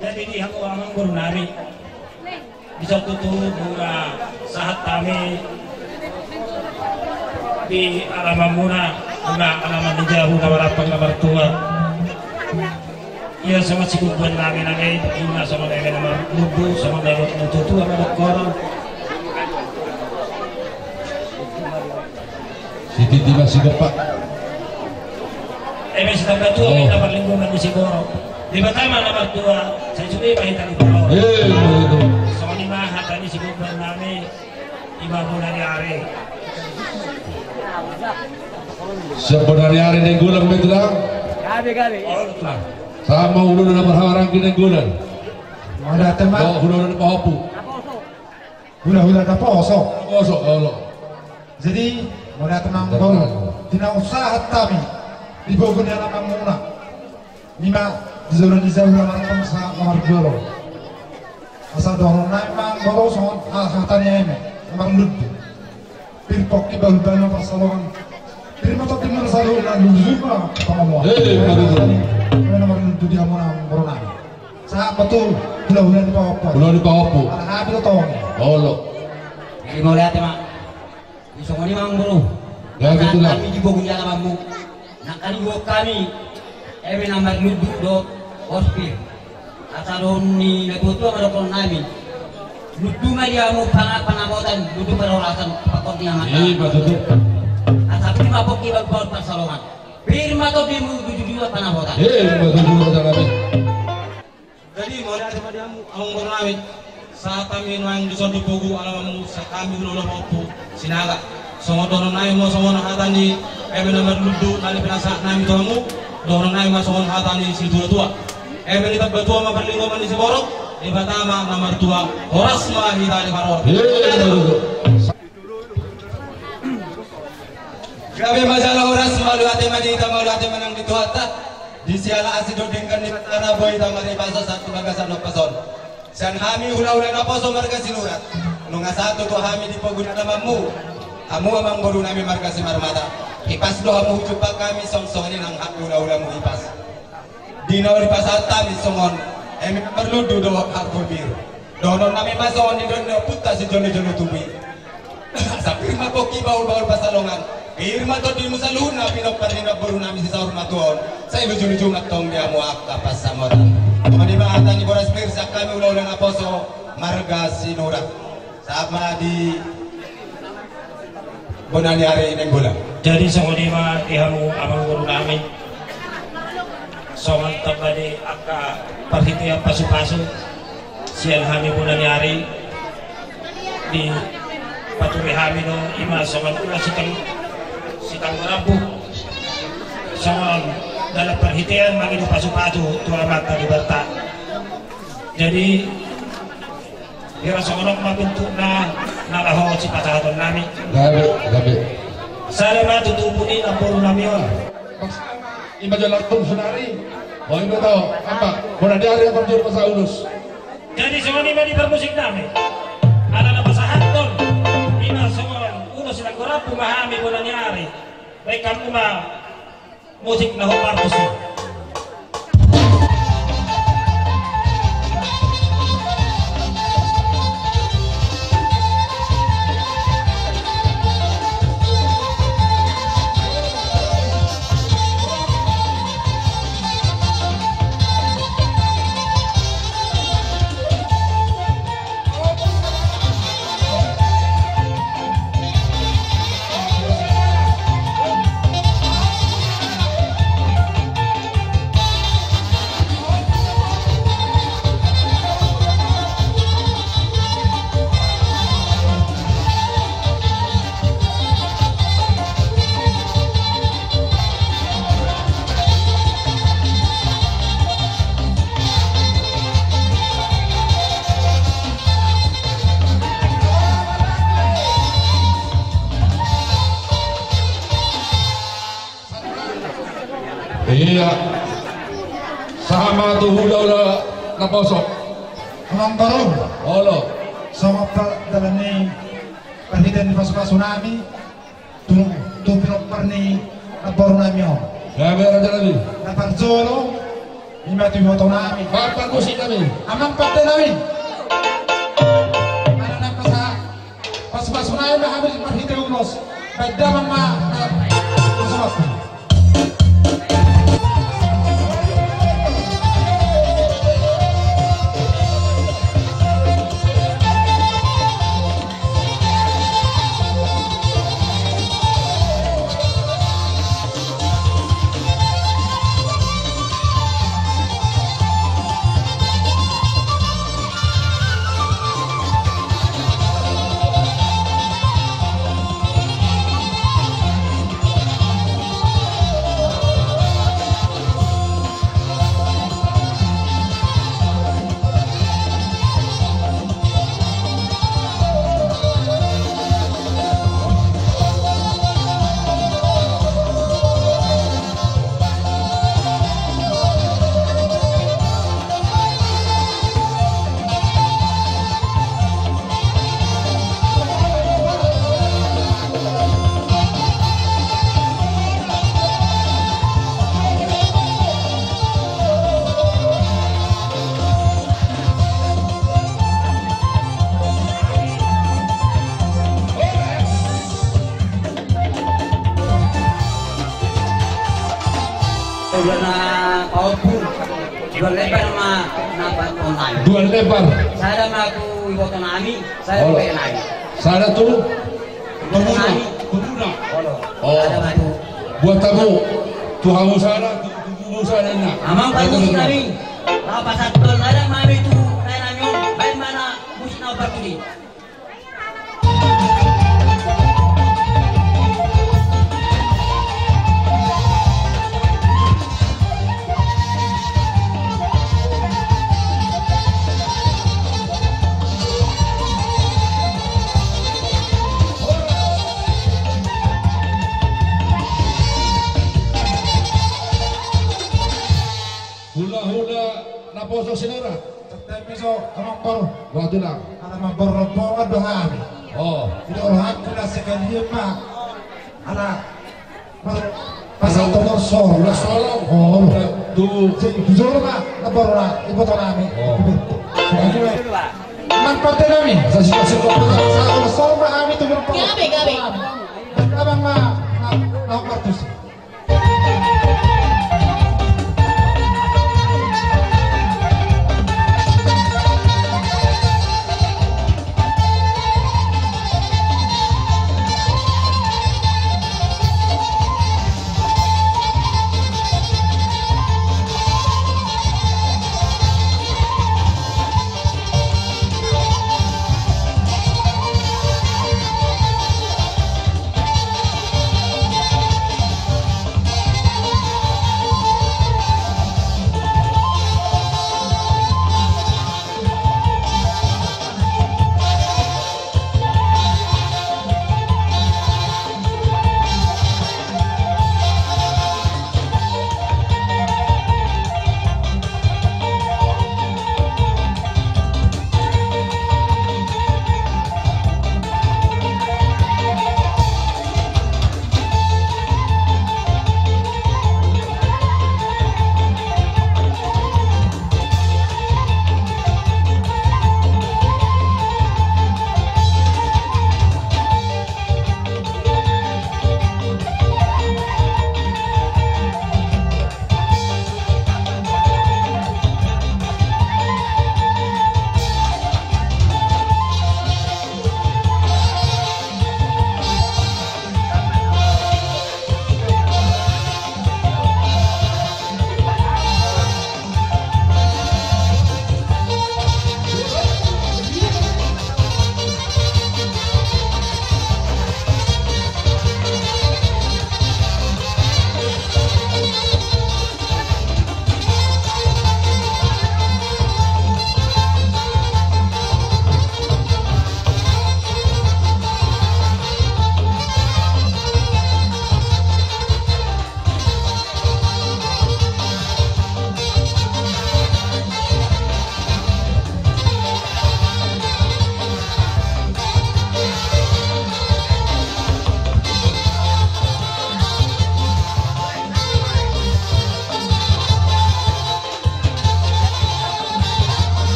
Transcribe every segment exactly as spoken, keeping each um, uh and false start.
Jadi di hamu amang boru nami, di son tutu muna sahat hami di alaman muna, muna alaman ni jabu na marampang na martua. Ia songon sigomgoman nami nangkin, ima songon eme na marlundu, songon na marlundu tu ama dokoro. Sititi ma sigompa. Eme sitamba tua, oh, eme na marlinggoman ni siborok. Debata ma na martua, sai sude ma hita ni paroro. Eh, betul. Songon i ma hata ni sigomgoman nami, ima bona ni ari. Siap bona ni ari Nainggolan, betul dah? Gabe, gabe. Oh, betul. Sama ulu na marhahamaranggi Nainggolan. Mauliate ma. Oh, ulu na pahompu. Hulahula na poso. Poso, olo. Jadi, mauliate ma amang boru. Di na sahat hami di bogu ni alaman muna. Ima di jolo ni jabu na marampang na marjolo. Asa dohonon nami ma amang boru songon hata ni eme na marlundu. Pir pongki bahulbahul ma pansalongan. Pir ma tondi muna saluhutna, lujur ma pangomoan. Eh, betul. Ima na marlundu di hamu amang boru nami. Sahat ma tu hulahula ni pahompu. Hulahula ni pahompu. Ala hami do tong. Olo. Jadi mauliate ma. Di songon i ma amang boru. Ya, betul lah. Kami di bogu ni alamanmu. Nangkaningan hami eme na marlundu dohot horas pir. Asa dohonon ni natuatua ma dohonon nami. Lundu ma di hamu panamotan, lundu parhorasan, pangkorhon ni amanta. Iya, betul. Asa pir ma pongki bahulbahul pansalongan. Pir ma tondimu, lujur ma pangomoan. Eh, ima tutu raja nami. Jadi mauliate ma di hamu amang boru nami. Sahat hami nuaeng di son di bogu alamanmu, sahat hami hulahula pahompu Sinaga. Songon dohonon nami ma songon hata ni eme na marlundu na pinasahat nami tu hamu. Dohonon nami ma songon hata ni situatua. Eme sitamba tua ma parlinggoman ni siborok. Debata ma na martua, horas ma hita ni paroro. Eh, ima tutu. Gabe ma jala horas, mauliate ma di hita, mauliate ma nang di Tuhanta. Di siala asi dohot denggan ni Tuhanta boi hita marripaso sahat tu bagasan ombas on. Sian hami hulahula na poso marga Sinurat. Nunga sahat do tu hami di bogu ni alamanmu. Hamu amang boru nami marga Simarmata. Hipas do hamu hujumpang hami, songon i nang hami hulahulamu hipas. Di na hupasahat hami songon eme na marlundu dohot hargo pir. Dohonon nami ma songon nidok ni ompunta sijolojolo tubu i. Asa pir ma pongki bahulbahul pansalongan. Pir ma tondimu saluhutna pinompar ni namboru nami si saur matua on. Sai lujuluju ma antong di hamu angka pansamotan. Songon i ma hata ni horas pir sian hami hulahula na poso marga Sinurat. Sahat ma di bona ni ari Nainggolan. Jadi songon i ma di hamu amang boru nami. Songon tamba ni angka parhitean pasupasu sian hami bona ni ari, dipaturi hami do ima songon ulos sitang, sitanggo rambu. Songon dalan parhitean mangido pasupasu tu Amanta Debata. Jadi, hira songon on ma bentukna na laho sipasahaton nami. Gabe, gabe. Sada ma tu tubu ni namboru nami on. Ima jala tung sonari. Oh, ima tau, apa? Bona ni ari apa jur masa ulos. Jadi songon i ma di parmusik nami. Ala na pasahathon. Ima songon ulos sitanggo rambu ma hami bona ni ari. Baik, hamu ma. Musik na hombar musik. Iya. Sahat ma tu hulahula naposo. Amang boru. Olo. Songon dalan ni parhitean ni pasupasu nami. Tu, tu pinompar ni namboru nami on. Gabe raja nami. Na parjolo, Ima tu iboto nami. Bapak musik nami. Amang pande nami. Anak-anak masa. Pasu-pasu nai ma hami marhite ulos. Baen damang ma. Pasu-pasu. Dua na paompung. Dua lebar ma na paompung nai. Dua lebar. Sada ma tu iboto nami, sada tu bere nami. Sada tu? Tubuna. Tubuna. Olo. Oh. Sada ma tu. Buat tamu. Tu hamu sada, tu, tu, tu sada na. Amang pamusik nami. Lapas satu, sada ma nami tu nai nami on. Baen ma na musik na opat tu di. Hula-hula naposo sinura. Tapi so, amang boru. Wah, tulang. Ala amang boru rombongan do hami. Oh. Jadi orang aku na sekali ma. Ala. Pasal nomor solo. Nomor solo. Oh. Tu. Jadi jujur ma, amang boru na, iboto nami. Oh. Amang pande nami. Saya suka, suka. Pasal nomor solo ma kami tu berempat. Gabe, gabe. Amang ma, ma, ma, Martus.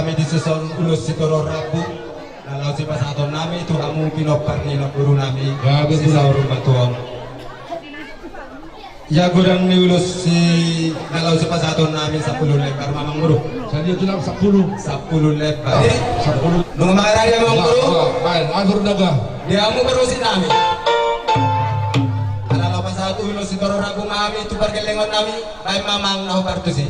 Hami dison ulos sitorop rambu na laho sipasahaton nami tu hamu pinompar ni namboru nami. Ya, betul. Sisaur matua on. Ia godang ni ulos si na laho sipasahaton nami sampulu lembar ma amangboru. Sadia tulang sampulu. Sampulu lembar. Sampulu. Nunga mangarade amangboru. Baen, atur daga. Di hamu parmusik nami. Ala laho pasahat ulos sitorop rambu ma hami tu pargellengon nami, baen ma amang na hombar tusi.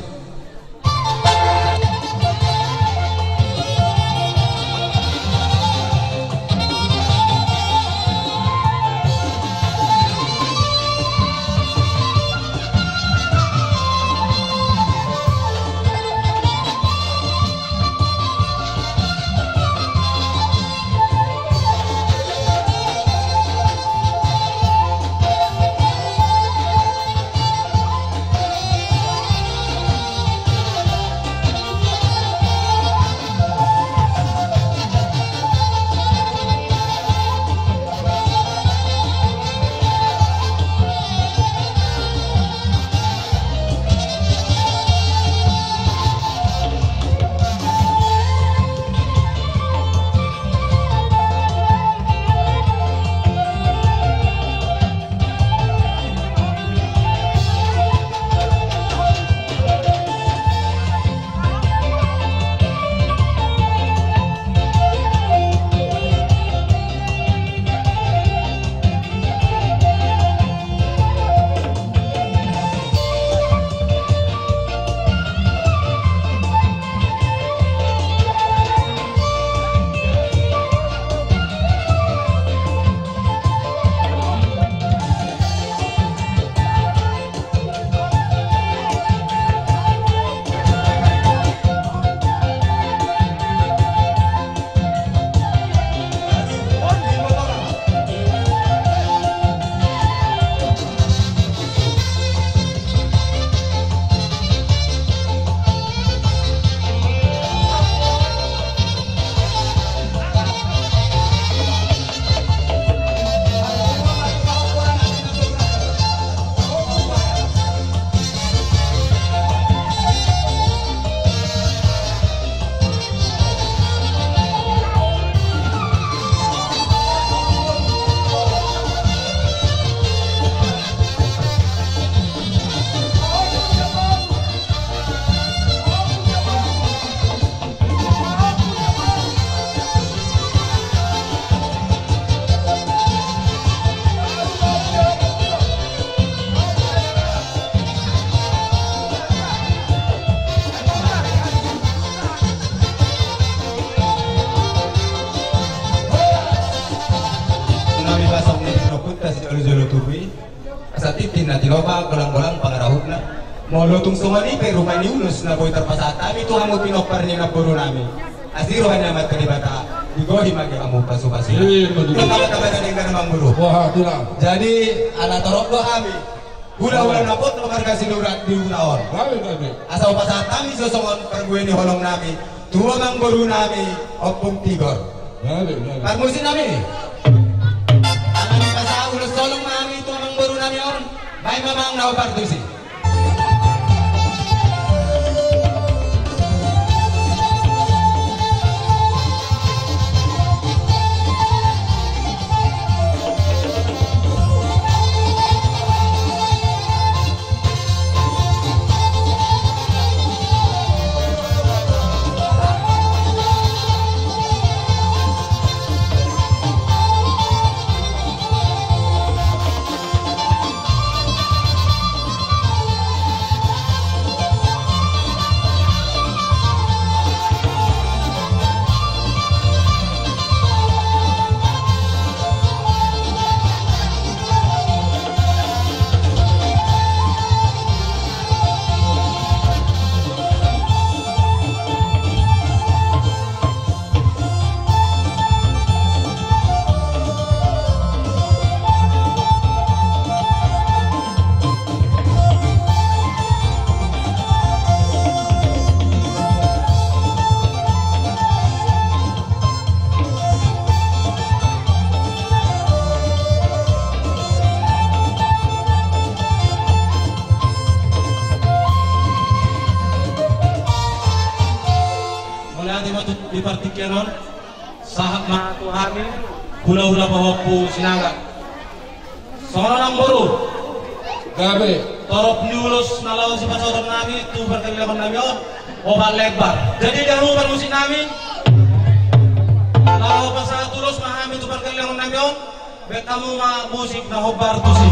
Nami pasang ni di rokunta sijolo-jolo tubu i. Asa tintin na tilopa, golang-golang pangarahutna. Molo tung songon i pe rupa ni ulos na boi tarpasahat hami tu hamu pinompar ni namboru nami, asi roha ni Amanta Debata, digohi ma di hamu pasu-pasu. Iya, betul. Tamba-tamba na denggan amangboru. Wah, tulang. Jadi ala torop do hami hula-hula na bot marga Sinurat di huta on. Gabe, gabe. Asa hupasahat hami jo songon parbue ni holong nami tu amangboru nami Ompung Tigor. Gabe, gabe. Parmusik nami. Ala ni pasahat ulos holong nami tu amangboru nami on, baen ma amang na hombar tusi. Partingkian on, sahat ma tu hami hulahula pahompu Sinaga. Songon on amangboru. Gabe. Torop ni ulos na laho sipasahaton nami tu pargellengon nami on, Opat Lembar. Jadi, dahu parmusik nami, laho pasahat ulos ma hami tu pargellengon nami on. Baen hamu ma musik na hombar tusi.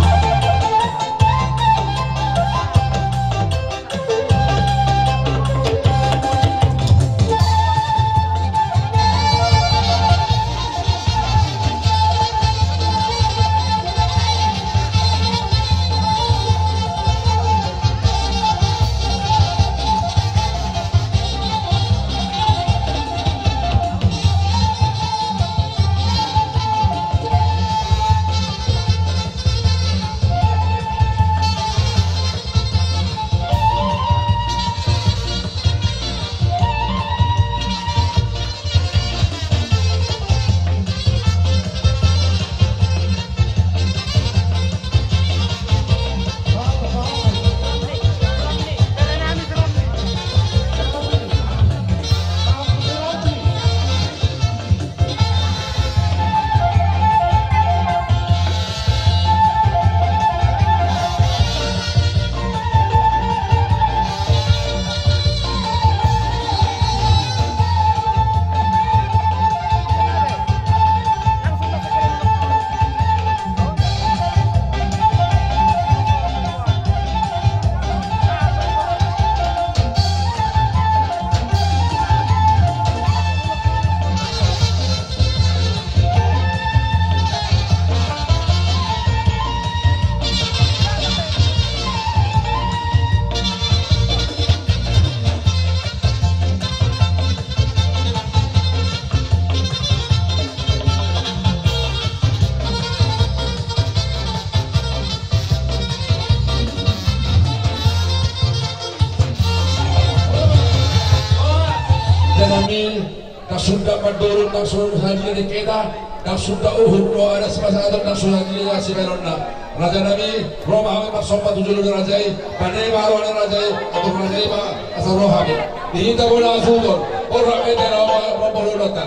Raja nami, ndang suda mandorong, ndang suda hadiah di keda, ndang suda uhum dohot adat sipasahaton, ndang suda hadiah sibaenonna. Raja nami, ro ma hami marsomba tu jolo ni raja i, pande ma roha ni raja i, atur raja i ma asa ro hami. Di hita bona asuhon, ora mete na ma rombol ulata.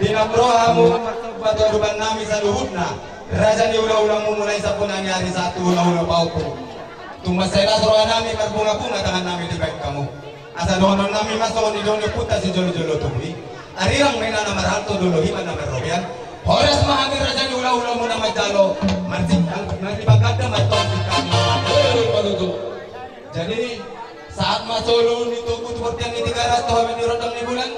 Di na ro hamu marsomba tu adopan nami saluhutna, raja ni hulahulamu mulai saponari on sahat tu hulahula pahompu. Tung mansai las roha nami, marbungabunga tangan nami dibahen hamu. Asa dohonon nami ma songon nidok ni ompunta sijolojolo tubu i: Arirang ma inna na marhalto, dolok i ma na marrobean. Horas ma hami raja ni hulahulamuna manjalo, marsi-, marsipangganda ma antong di hami. Jadi, sahat Masolu ni tugu tu bortian ni Tigaras tu hami ni rondang ni bulan.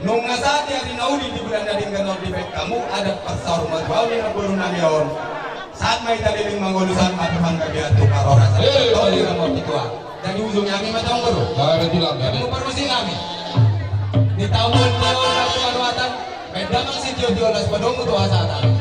Nunga sahat di ari na uli di bulan na denggan on dibaen hamu adat parsaurmatuaon ni namboru nami on. Sahat ma hita leleng mangolu, sahat ma hita manggabean tu parhorasan. Eh, tau di ramon titua. Jadi ujung nami ma tong bro. Baru tulang. Jadi mau permisi nami. Di tahun dua ribu dua puluh delapan, beda mang si tio-tio las padong tu asa tadi.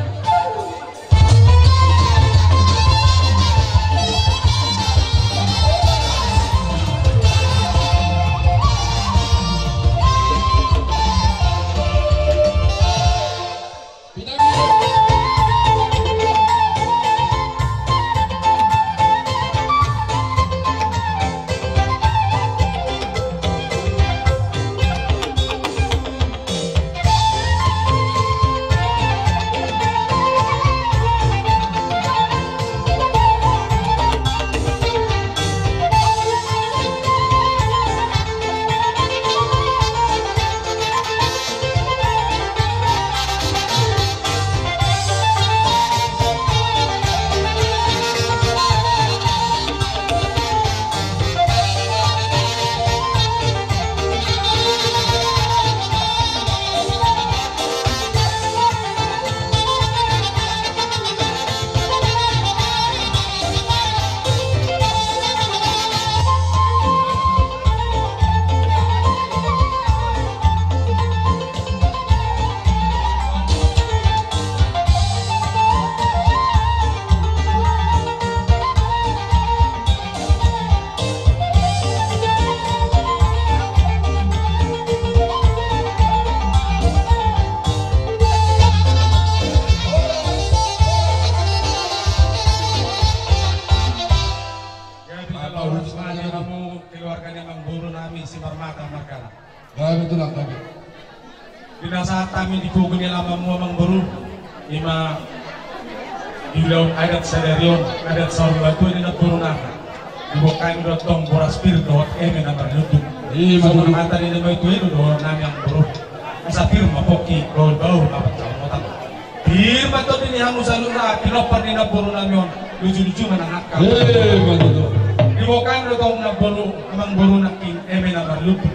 Jadi, apa hubungannya kamu keluarganya Amang Boru nami Simarmata margana? Ya, betul, Bang. Pinasahat hami di pogu ni alamanmu Amang Boru, ima di ulaon adat sadari on, adat saur matua ni namboru nami. Diboan hami do tong boras pir dohot eme na marlundu. Ima tutu. Saur matua ni namboru nami Amang Boru. Asa pir ma pongki, bahul-bahul ma pansamotan. Pir ma tondi ni hamu saluhutna pinompar ni namboru nami on, luju-luju ma nang angka. Eh, ima tutu. Diboan hami do tong namboru, Amang Boru nangkin eme na marlundu.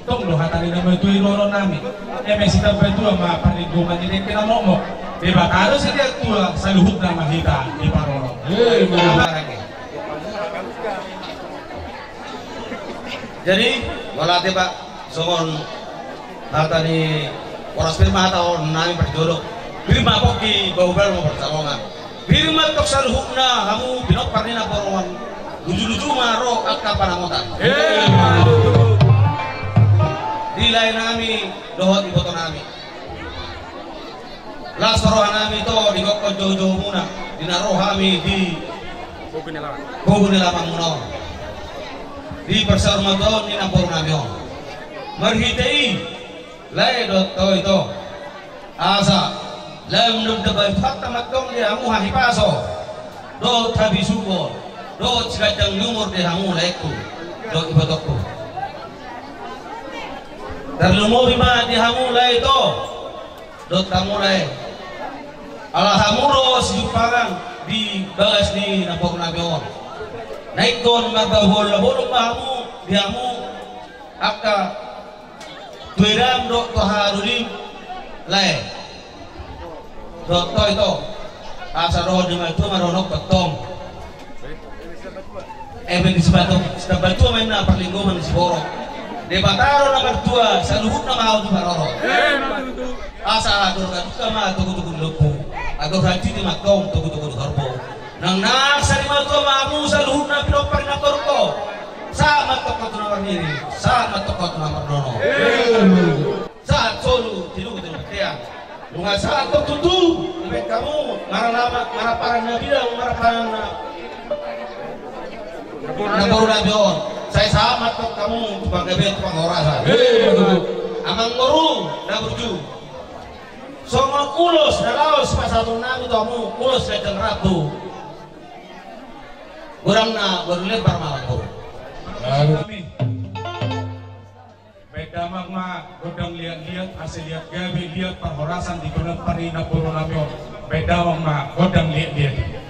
Tong do hata ni na matua i dohonon nami. Eme sitambatua ma parlinggoman ni dengke na mokmok. Debata do sian tua saluhutna ma hita diparorot. Eh, ima tutu. Jadi, mauliate Pak, songon hata ni boras pir ma hata on nami parjolo. Pir ma pongki, bahul-bahul ma pansamotan. Pir ma tong saluhutna hamu pinompar ni namboru on, luju-luju ma ro angka pansamotan. Eh. Di lae nami dohot iboto nami. Las roha nami ito di gokhon jou-joumuna, di na ro hami di pogu ni alamanmuna on. Di parsaurmatuaon ni namboru nami on. Marhite i, lae dohot ito. Asa lam dam dabai Tuhanta ma tong di hamu hahipason dohot habisuhon dohot siganjang ni umur di hamu laengku dohot ibotongku. Tarlumobi ma di hamu lae ito dohot hamu lae. Ala hamu do sijumpangan di bagas ni namboru nami on. Na ingkon marboa bolon ma hamu di hamu angka tu edam dohot tu hahadolim lae. Dohot ito, asa dohot di matua ma dohononku tong. Eme ni sitambatua ma inna parlinggoman ni siborok. Debata do na martua, saluhutna ma ahu diparorot. Asa dorgaduka ma togu-togu ni lombu. Agar hajiti ma tong togu-togu ni horbo. Nang nasa di matua ma hamu saluhutna pinompar ni namboru on. Sahat ma tong tu na marnini, sahat ma tong tu na marnono. Sahat solu tinubu tu na marteang. Nunga sahat tong tutu, dibaen hamu, maralama, maraparan na bidang, maraparan na namboru nami on. Sai sahat ma tong hamu tu panggabean tu parhorasan. Amang boru na burju. Songon ulos na laho sipasahaton nami tu hamu, ulos ganjang rambu. Godangna godang lembar ma, Amang boru. Baen damang ma gondang liat-liat, asa liat gabe, liat parhorasan di pinompar ni namboru nami on. Baen damang ma gondang liat-liat.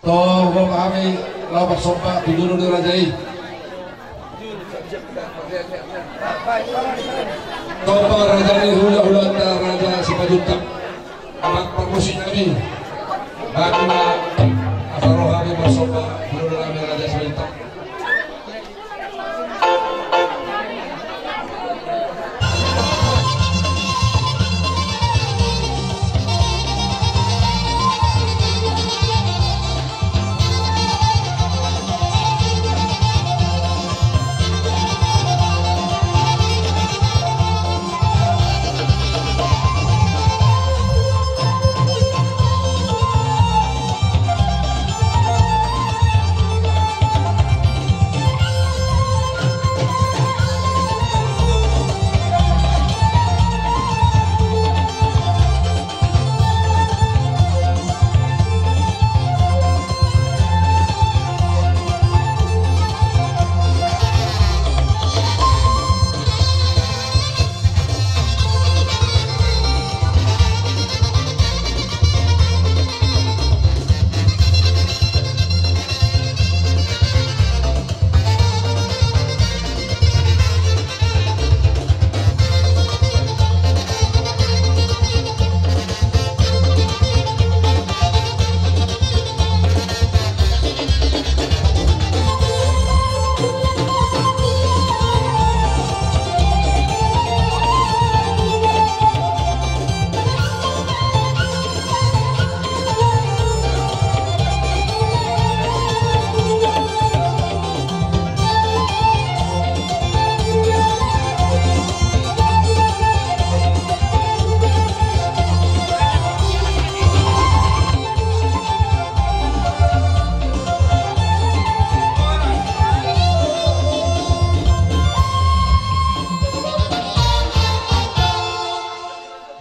Tong, hupasahat hami laho marsomba tu jolo ni raja i. Somba raja ni hulahulanta Raja Simanjuntak. Amang parmusik nami. Baru ma asa ro hami marsomba tu jolo nami Raja Simanjuntak.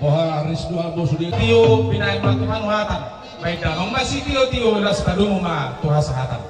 Boha ris do ambo sude. Tio, binaen ma tu hanuhatan. Baen damang ma sitiotio, las padomu ma tu hasahatan.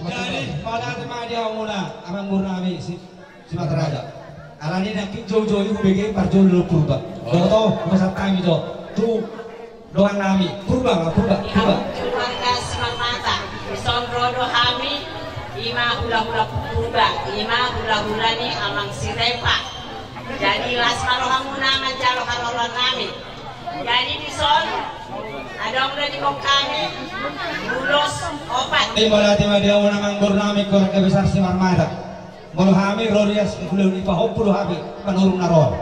Jadi, mauliate ma di hamuna, amangboru nami, si Simataraja. Alani nangkin joujou i hubege parjolo Purba. Oh. Dohot, hupasahat hami jo tu dongan nami. Purba ma, Purba, Purba. Keluarga Simarmata. Dison ro do hami, i ma hulahula Purba, i ma hulahula ni Amang Sirepa. Jadi las ma rohamuna manjalo haroroan nami. Jadi dison adong do di bongkami ulos opat. Mauliate ma di hamuna amangboru nami keluarga besar Simarmata. Molo hami ro di asi hulahula ni pahompu do hami, panurung na ro.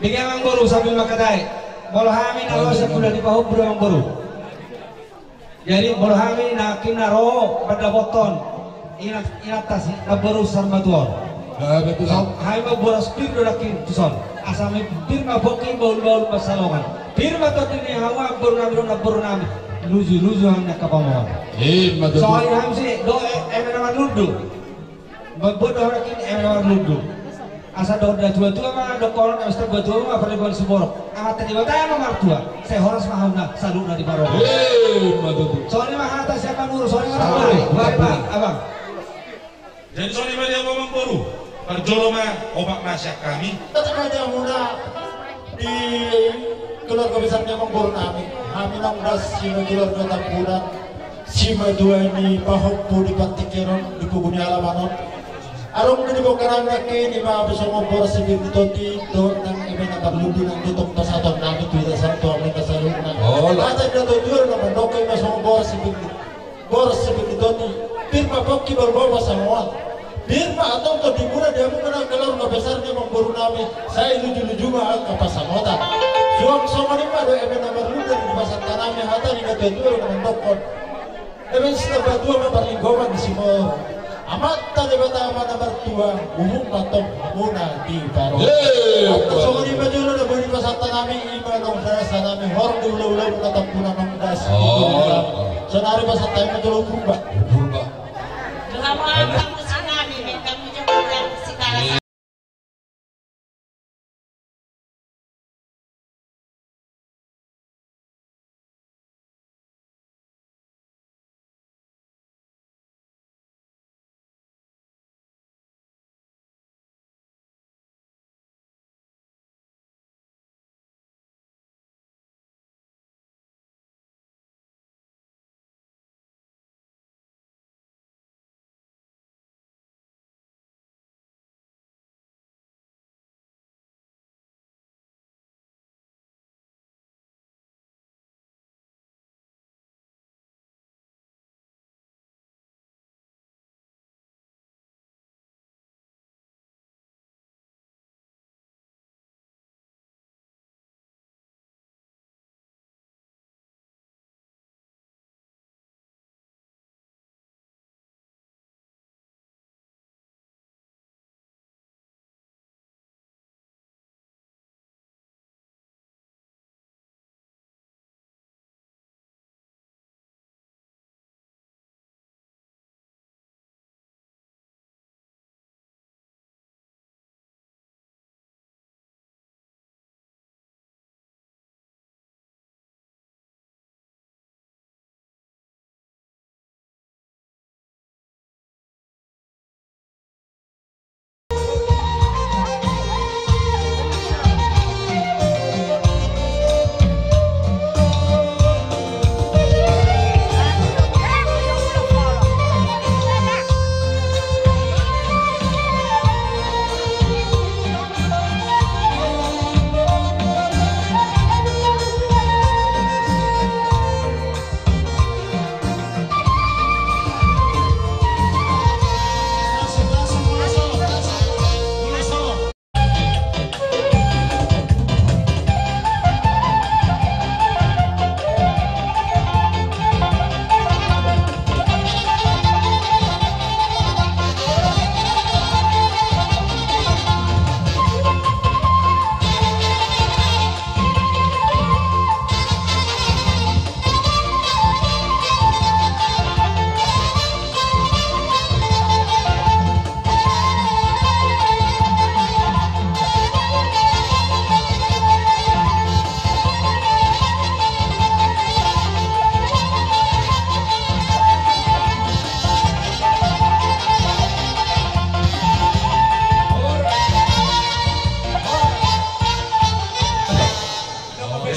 Bege amangboru sambil mangkatai. Molo hami na ro asi hulahula ni pahompu do amangboru. Jadi molo hami nangkin na ro mandapothon inanta si namboru Sarmatuaon. Hami ma boras pir do nangkin tuson. Asa pir ma pongki bahulbahul pansalongan. Pir ma tondi ni hamu amangboru nami dohot namboru nami. Lujuluju hami na kapamohon. Ima tutu. Songon i hami si do eme na marlundu. Mamboan do hami nangkin eme na marlundu. Asa dohot natuatua ma dohonon, eme natuatua ma parlinggoman siborok. Amanta Debata ma martua. Sai horas ma hamuna saluhutna di parorot. Ima tutu. Songon i ma hata sian namboru, songon i ma namboru. Baen ma, abang. Jadi songon i ma di hamu amangboru. Parjolo ma opat ma sian hami. Tadi ma di hamuna di keluarga besar ni amangboru nami. Hami naung das sian keluarga Tampunan. Simatua ni pahompu di partingkian on, di pogu ni halaman on. Adong do di bongkaran nangkin, ima songon boras si Pir ni Tondi, dohot nang eme na marlundu nang tong pasahaton nami tu hita saluhutna. Hata ni natuatua do na mandok, ima songon boras si Pir ni, boras si Pir ni Tondi. Pir ma pongki, boru ma pasahaton. Pir ma antong tondimuna di hamu, manang keluarga besar ni amangboru nami, sai lujuluju ma angka pasahaton. Suang songon i ma dohot eme na marlundu di pasahaton nami, hata ni natuatua do na mandokkon. Eme sitamba tua ma parlinggoman ni simor. Amanta Debata ma na martua, uhum ma tong hamuna di paro. Antong songon i ma jolo na boi pasahaton nami, ima naung dirasa nami horong di hulahulamuna, tampunan naung das. Sonari pasahaton nami ma jolo, Purba. Purba. Dohot hamu angka musik nami, mengkamu jolo.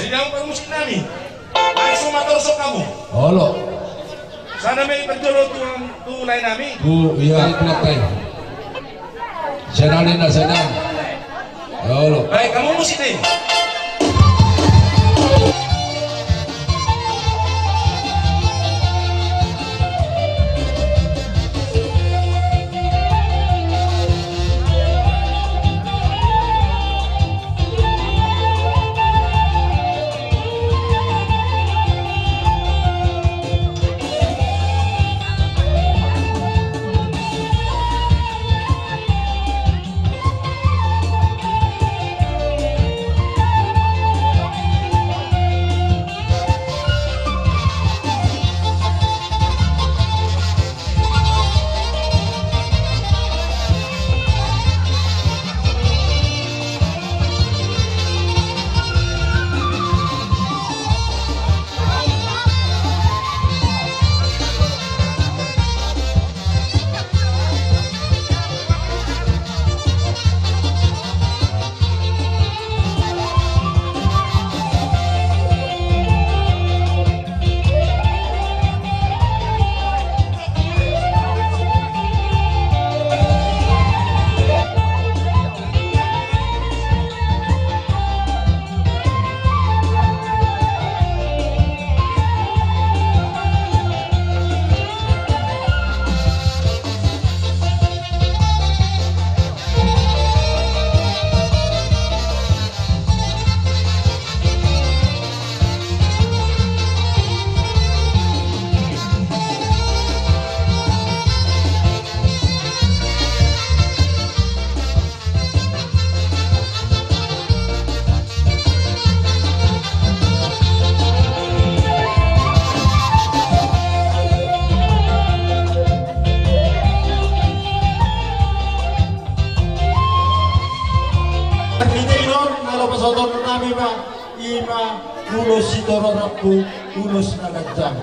Jadi, dang parmusik nami. Langsung ma torsok hamu. Olo. Sada ma i parjolo tu, tu lae nami. Tu, ia, tu lae. Sada ni na sada. Olo. Baik, hamu musik ni. Pasahaton nami ma, i ma ulos sitorop rambu, ulos na ganjang.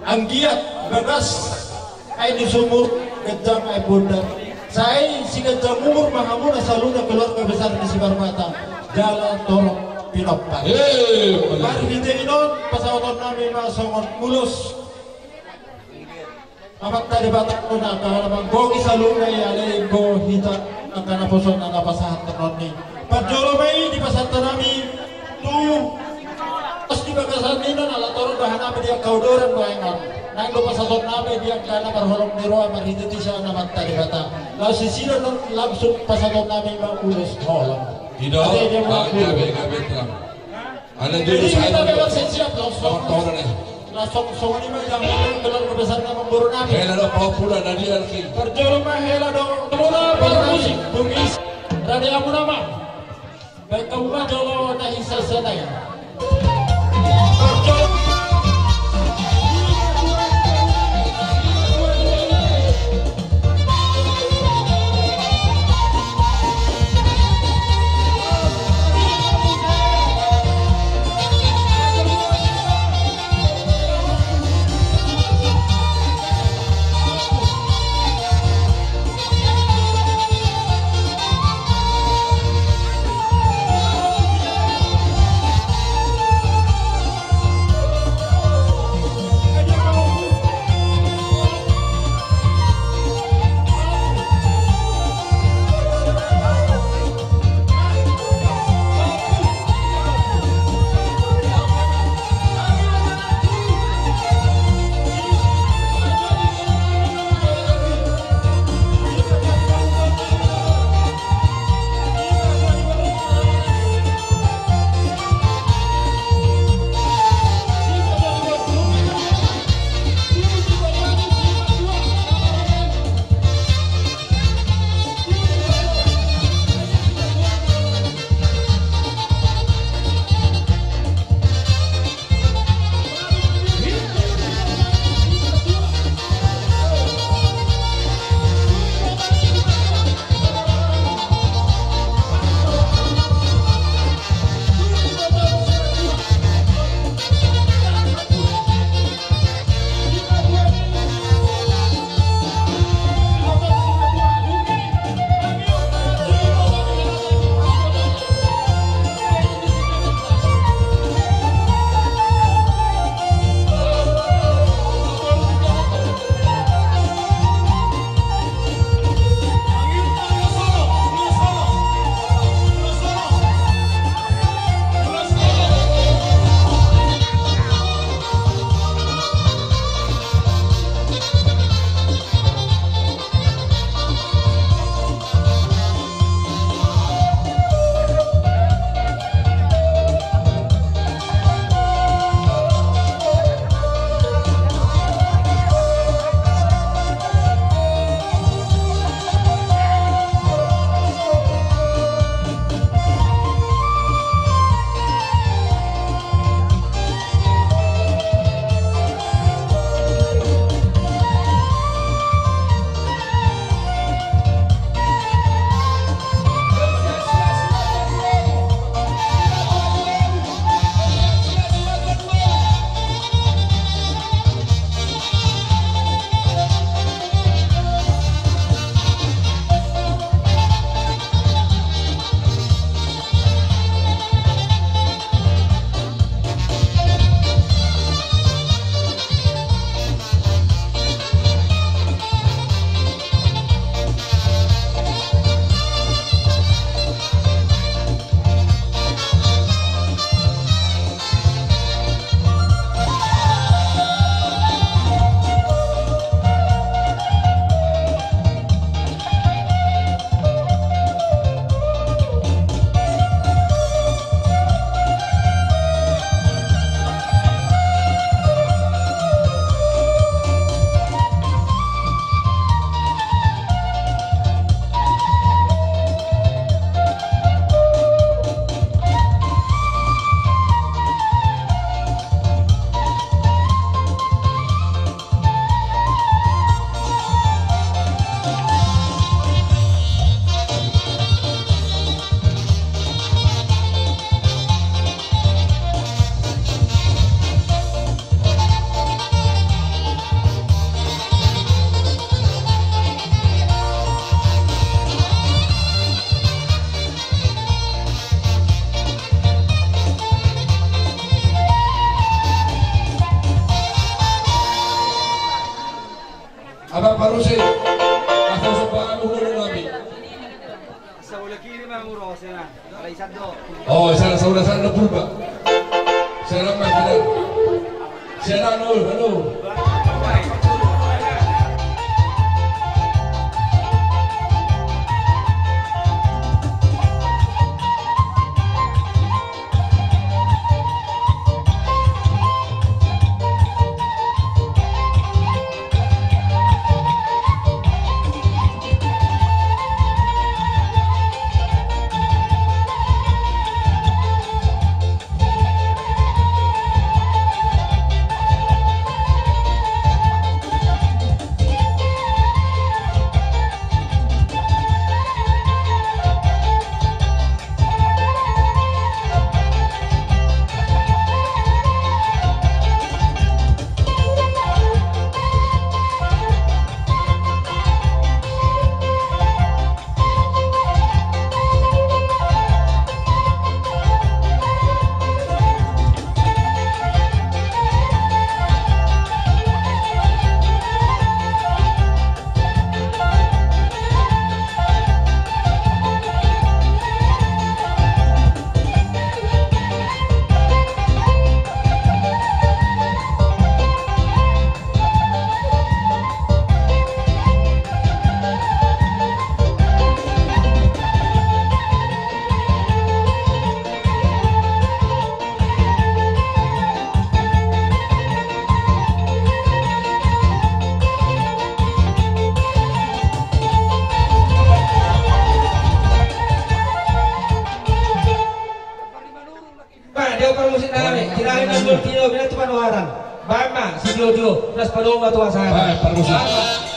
Anggiat bagas aek ni sumur, ganjang aek bondat. Sai siganjang umur ma hamuna saluhutna keluarga besar ni Simarmata jala torop pinompar. Eh, benar. Marhite i on pasahaton nami ma songon ulos Amanta Debata, na angka na manggohi saluhutna i, alai do hita angka naposo na pasahathon i. Parjolo ma i dipasahat hami tu pos di bagasan i, na ala torop do hanami di angka uduran bahengan. Naeng do pasahaton nami di angka na marholong ni roha marhite sian Amanta Debata. Laos sisada do langsung pasahaton nami ma ulos holong. Ida, ate dia ma bangga bega betra. Ada jadi dulu saya hita memang siap langsung. Tawar, tawar, nih. Langsung songon i ma jam keluarga besar nama guru nami. Hela do pahompu na dia lagi. Parjolo ma hela do. Muna parmusik, bungis. Rade amuna ma. Baik, kamu ma jolo na hisa sadai. Parjolo. Sabola kiri ma muro, sian an. Alai sando. Oh, sian an sabola, sian an Purba. Sian an ma, sian an. Sian an, anu, anu. Ba, dia parmusik nami, kira-kira nang gol tio, bina tu panoharan. Ba, ma, si Jojo, nas padomu tu acara. Ba, parmusik. Ba, ma.